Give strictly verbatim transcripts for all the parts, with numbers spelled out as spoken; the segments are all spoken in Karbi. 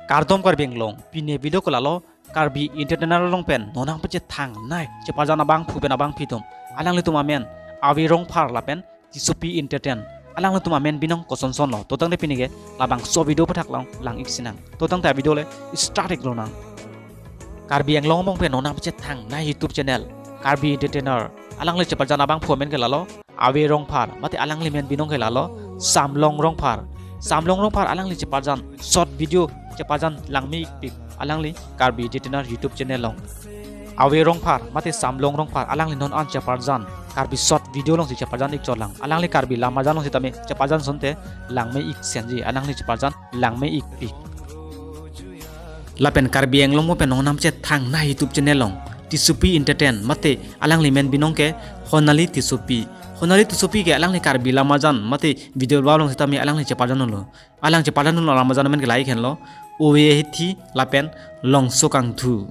Kardom Karbi Anglong, pini video ke lalo Karbi Entertainer along pen non nangpachethang nai cheparjan abangphu pen abangphi atum. Alanglitum amen Ave Rongphar lapen Tissopi Entertain. Alanglitum amen binong kosonson lo. To tangte pini ke labangso video aputhak lang lang-ik sinang. To tangte video le start-ik lonang. Karbi Anglong angbong pen non nangpachethang nai YouTube channel Karbi Entertainer. Alangli cheparjan abangphu amen ke lalo Ave Rongphar, mate alangli men binong ke lalo Samlong Rongphar. Samlong Rongphar alangli cheparjan short video cheparjan langme-ikpik alangli Karbi Entertainer YouTube channel along. Ave Rongphar mate Samlong Rongphar alangli non an cheparjan Karbi short video alongsi cheparjan-ik chotlang. Alangli Karbi Lammarjan along sitame cheparjan asonte langme-ik senji, alangli cheparjan langme-ikpik. Lapen Karbi Anglong angbong pen non nangpachethang nai YouTube channel along Tissopi Entertain, mate alangli men binong ke Honali Tissopi. Honali Tissopi ke alangli Karbi Lammarjan mate video along sitame alangli cheparjan unlo. Alang cheparjan unlo Lammarjan amen ke lahai henlo, Ove Ahithi lapen Longso Kangthu.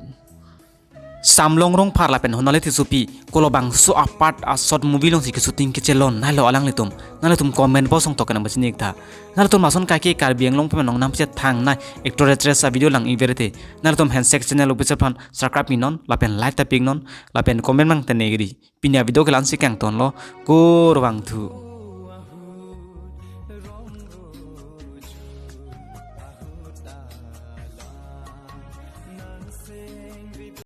Samlong Rongphar lapen Honali Tissopi kolobangso apart a short movie alongsi ke shooting kechelon nailo alanglitum. Nanglitum comment box along token nangpachini-ik tha. Nanglitum lason kaike Karbi Anglong pen non nangpachethang nai actor actress a video lang-ik verete, nanglitum handshake channel official aphan subscribe-ik non lapen like ta pi-ik non lapen comment mang tene giri. Pini a video ke la-ansi kangtonlo, kurvangthu.